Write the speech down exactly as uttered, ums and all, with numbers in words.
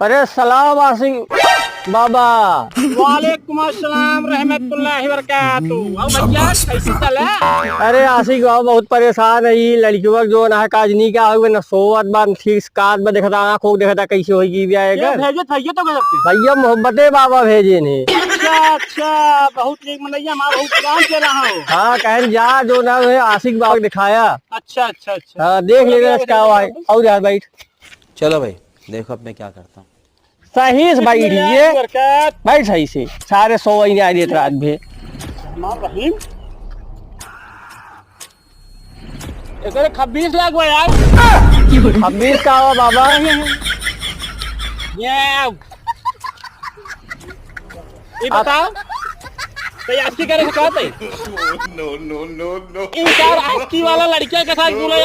अरे सलाम आशिक बाबा। वालेकुम अस्सलाम रहमतुल्लाहि वबरकातुहू। और भैया, कैसे चला? अरे आशिक बाबा, बहुत परेशान है। ई लड़किवा के जौन है काजनी का हुए न सोवत बा, न ठीक से कात बा, देखता आँख ओख देखता कैसे होई की बिया ये एकर। भेजे भैया तो गजब के। भैया मोहब्बते बाबा भेजे ने। अच्छा, अच्छा, बहुत नीक मनैया, हमारा बहुत काम चला हो। हाँ, कहन जा जौन है आशिक बाबा के दिखाया। अच्छा, अच्छा, अच्छा। हाँ, देख ले का भाई। और यार बैठ। चलो भाई, देखो अब मैं क्या करता हूँ। सही से बैठ ये। बरकत। बैठ सही से। सारे सौ ही नहीं आए रात भे। माँ बहिन। एकरे छब्बीस लाख बा यार। छब्बीस का हो बाबा? ये, ये बताओ, तो ये आशिकी करे से कहते? No, no, no, no। इन चार आशिकी वाला लड़किया के साथ बोला